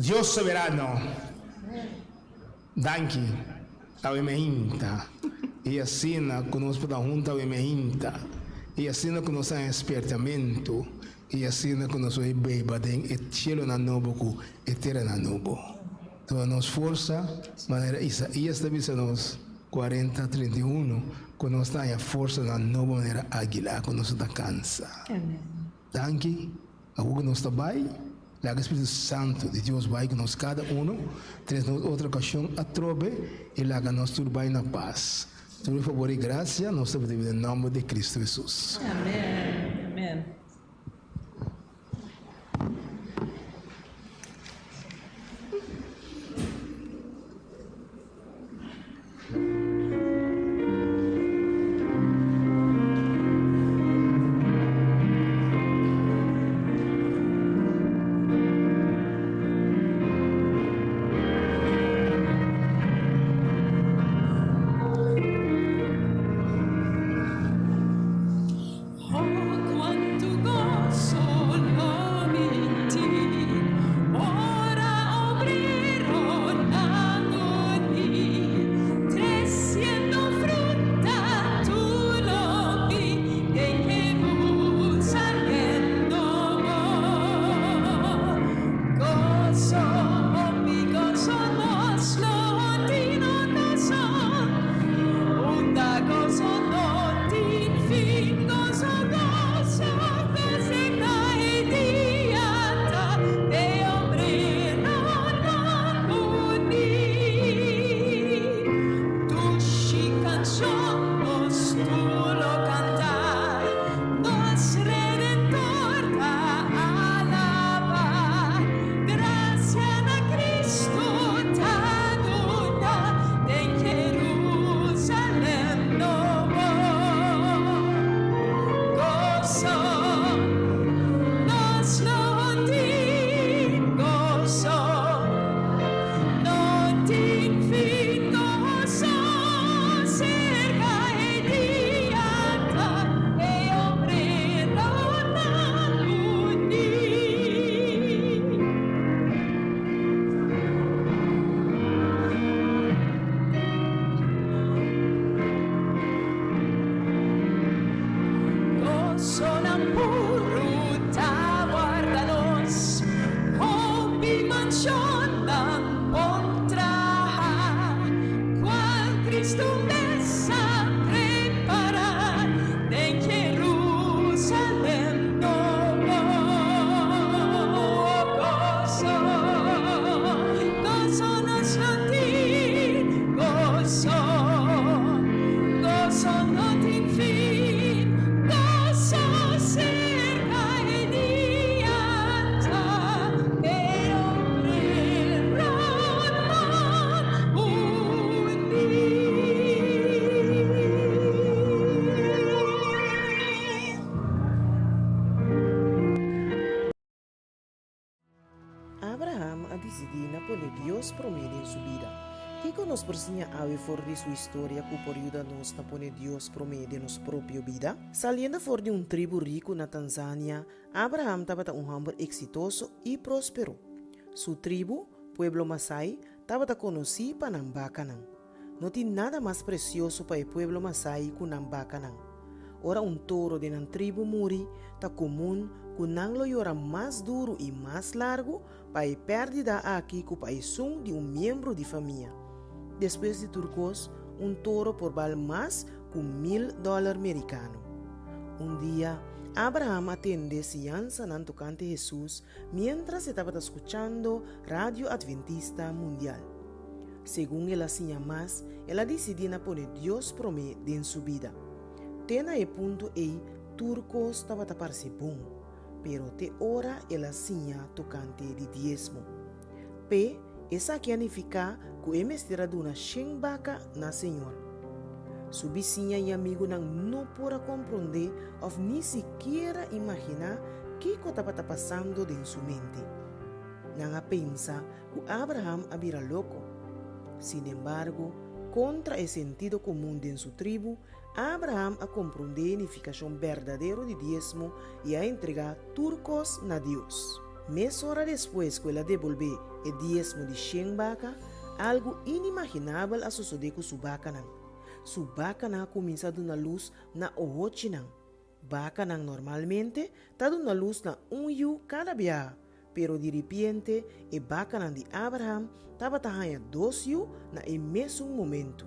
Dios soberano, danki, awe meinta, i asina ku nos por ta huntu awe meinta, i asina ku nos ta espertamentu, i asina ku nos por beba den e cielonan nobo ku e teranan nobo. Duna nos forsa, manera Isaías ta bisa nos, 40, 31, ku nos ta haña forsanan nobo manera águila, ku nos no ta kansa. Danki, awor ku nos ta bai, laga e Spiritu Santu di Dios bai ku nos kada uno, tres nos otro okashon atrobe i laga nos tur bai na pas. Tur e fabor i grasia nos ta pidi den nòmber di Kristu Hesus. Amen. Amen. Oh, cuantu goso lo mi tin ora obreronan uní, treciendo fruta tur lo bin den Jerusalén nobo. Goso, hopi goso nos lo tin, oh goso, unda goso no tin fin. Goso, goso, goso e dia ta e obreronan uní. Dushi canción nos tur lo canta, nos Redentor ta alaba. Gracia na Cristo ta duna den Jerusalem nobo. Goso, nos lo tin goso, no tin fin goso, cerca e dia ta e obreronan uní. Gosonan puru ta warda nos, hopi mansionnan bon trahá, cual Cristo mes a prepará den Jerusalem nobo. Goso, goso nos lo tin, goso, goso no tin fin, goso cerca e dia ta e obreronan uní. Abraham a disidí na pone Dios promé den su bida. Kiko nos por siña awe for di su historia ku por yuda nos na pone Dios promé den nos propio bida? Saliendo for di un tribu riku na Tanzania, Abraham tabata un hòmber eksitoso i próspero. Su tribu, pueblo Masai, tabata konosí pa nan bakanan. No tin nada mas presioso pa e pueblo Masai ku nan bakanan. Ora un toro den nan tribu muri, ta komun ku nan lo yora mas duru i mas largu pa e pèrdida aki ku pa esun di un miembro di famia. Despues di tur kos, un toro por bal mas ku mil dòler merikano. Un dia, Abraham a tende siñansanan tokante Hesus miéntras e tabata skuchando Radio Adventista Mundial. Segun el a siña mas, el a disidí na pone Dios promé den su bida. Te na e punto ei tur kos tabata parse bon, pero te ora el a siña tokante di diesmo. P'e, esaki a nifiká ku e mester a duna shen baka na Señor. Su bisiña i amigunan no por a komprondé òf ni sikiera imaginá kiko tabata pasando den su mente. Nan a pensa ku Abraham a bira loko. Sinembargo, kontra e sentido komun den su tribu, Abraham a komprondé e nifikashon berdadero di diesmo i a entregá tur kos na Dios. Mesora despues ku el a debolbé e diesmo di shen baka, algu inimaginabel a sosodé ku su bakanan. Su bakanan a kuminsá duna lus na ohochinan. Bakanan normalmente ta duna lus na un yu kada biaha, pero diripiente e bakanan di Abraham tabata haña dos yu na e mesun momentu.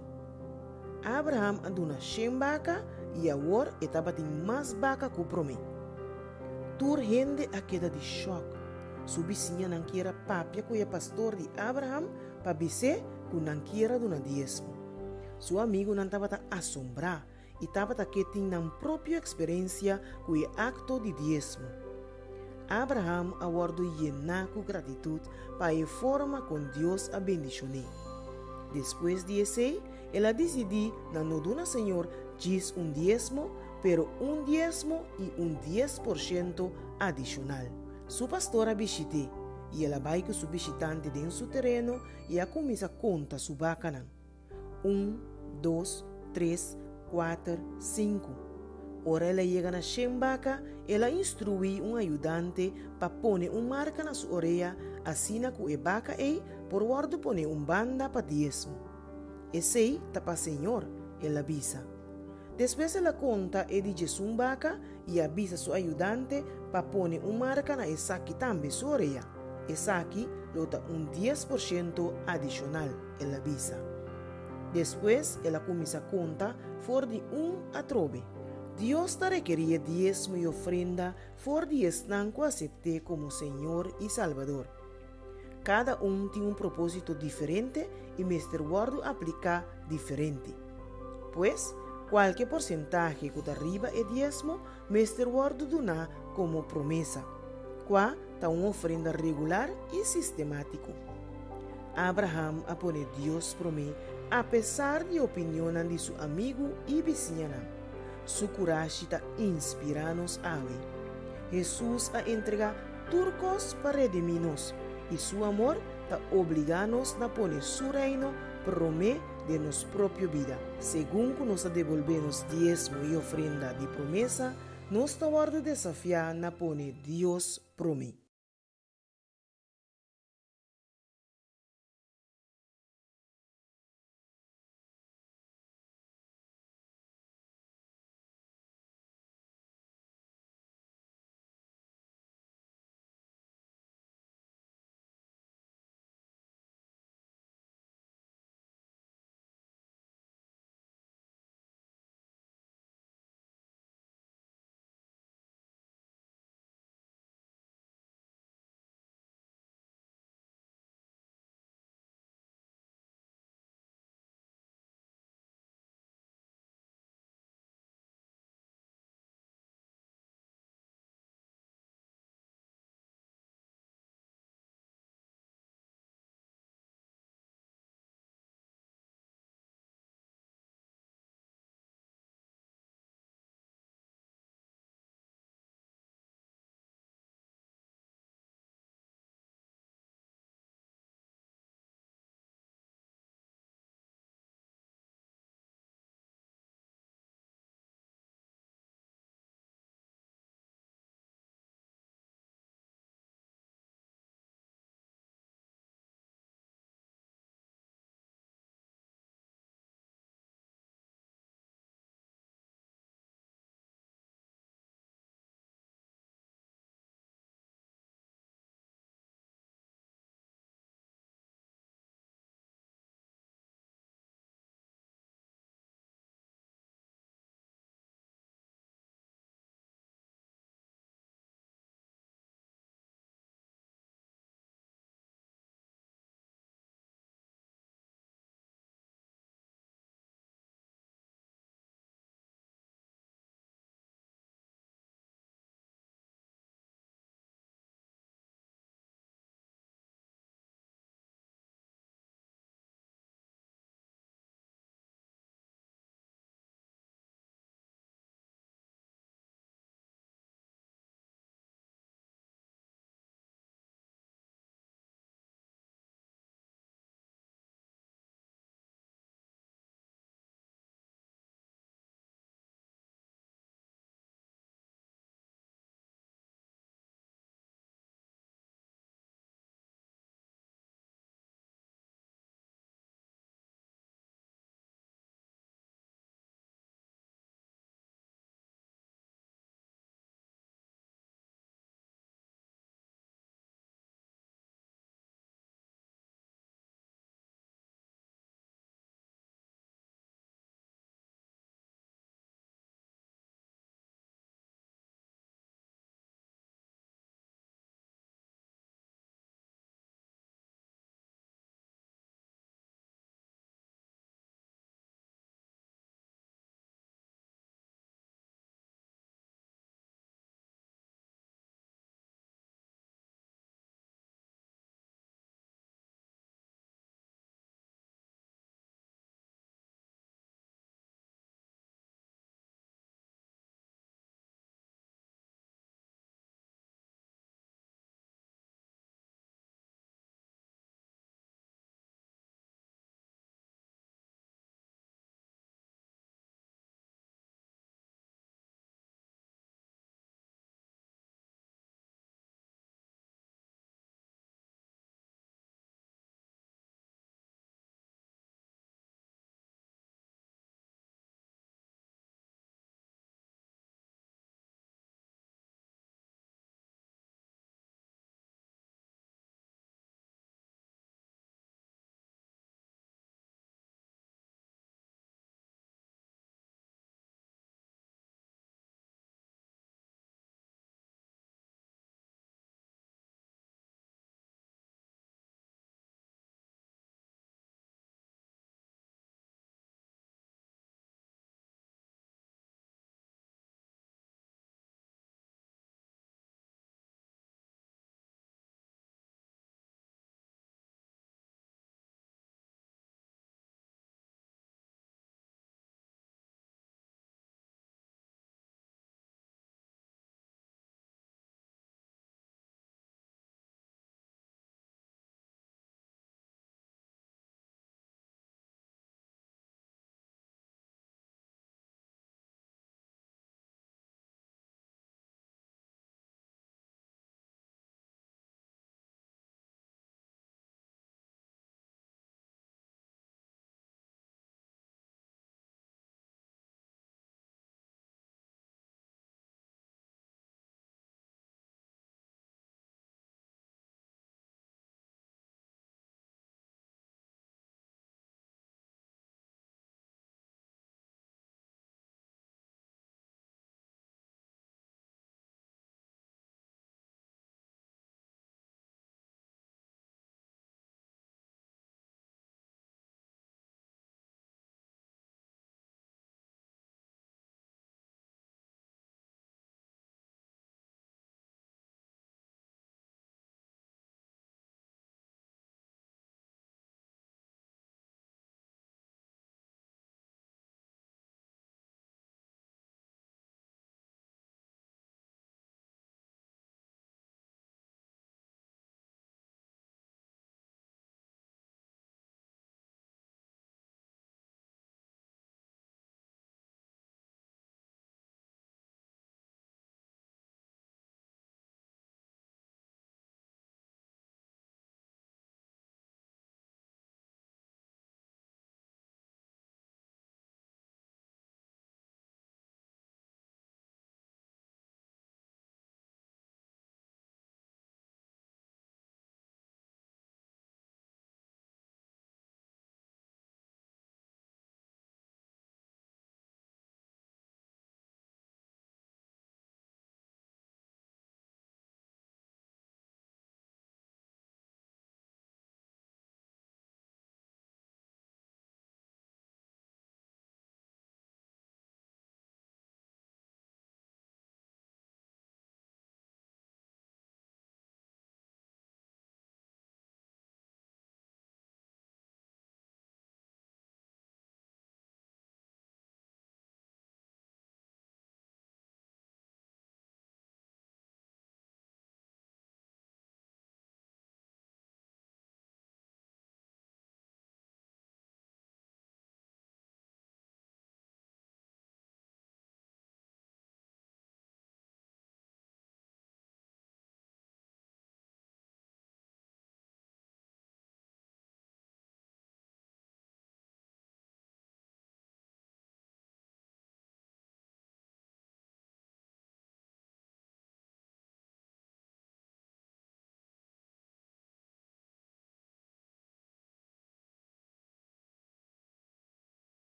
Abraham a duna shen baka i awor e tabatin mas baka ku promé. Tur hende a keda di shòk. Su bisiñanan kier a papia ku e pastor di Abraham pa bis'é ku nan kier a duna diesmo. Su amigunan tabata asombrá i tabata ke tin nan propio eksperensia ku e akto di diesmo. Abraham a wòrdu yená ku gratitut pa e forma kon Dios a bendishon'é. Despues di esei, el a disidí na no duna Señor djis un diesmo, pero un diesmo i un 10% adishonal. Su pastor a bishit'é, i el a bai ku su bishitante den su tereno i a kuminsá konta su bakanan. Un, dos, tres, kuater, sinku. Ora el a yega na shen baka, el a instruí un ayudante pa pone un marka na su orea asina ku e baka ei por wòrdu pone un banda pa diesmo. Esei ta pa Señor, el a bisa. Despues el a konta e di djesun baka i a bisa su ayudante pa pone un marka na esaki tambe su orea. Esaki lo ta un 10% adishonal, el a bisa. Despues el a kuminsá konta for di un atrobe. Dios ta rekerí e diesmo i ofrenda for di esnan ku asept'é komo Señor i Salbador. Kada un tin un propósito diferente i mester wòrdu apliká diferente. Pues, kualke porsentahe ku ta riba e diesmo mester wòrdu duná komo promesa, kua ta un ofrenda regular i sistemátiko. Abraham a pone Dios promé apesar di opinionnan di su amigu i bisiñanan. Su kurashi ta inspirá nos awe. Hesus a entregá tur kos pa redimí nos, i su amor ta obligá nos na pone su Reino promé den nos propio bida. Segun ku nos ta debolbé nos diesmo i ofrenda di promesa, nos ta wòrdu desafiá na pone Dios promé.